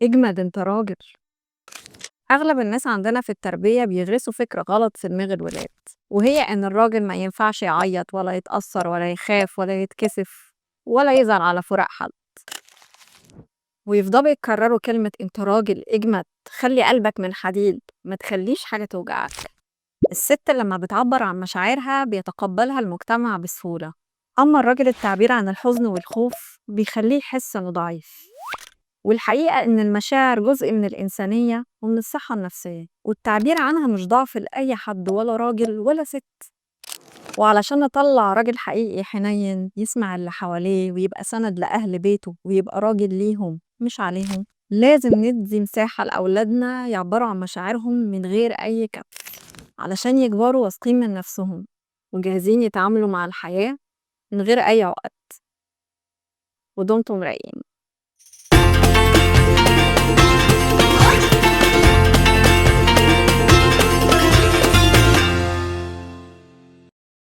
اجمد انت راجل. أغلب الناس عندنا في التربية بيغرسوا فكرة غلط في دماغ الولاد، وهي إن الراجل ما ينفعش يعيط ولا يتأثر ولا يخاف ولا يتكسف ولا يزعل على فراق حد، ويفضلوا يكرروا كلمة انت راجل، اجمد، خلي قلبك من حديد، ما تخليش حاجة توجعك. الست لما بتعبر عن مشاعرها بيتقبلها المجتمع بسهولة، أما الراجل التعبير عن الحزن والخوف بيخليه يحس إنه ضعيف. والحقيقة إن المشاعر جزء من الإنسانية ومن الصحة النفسية، والتعبير عنها مش ضعف لأي حد، ولا راجل ولا ست. وعلشان نطلع راجل حقيقي حنين يسمع اللي حواليه ويبقى سند لأهل بيته ويبقى راجل ليهم مش عليهم، لازم ندي مساحة لأولادنا يعبروا عن مشاعرهم من غير أي كبت، علشان يكبروا واثقين من نفسهم وجاهزين يتعاملوا مع الحياة من غير أي عقد. ودمتم رايقين.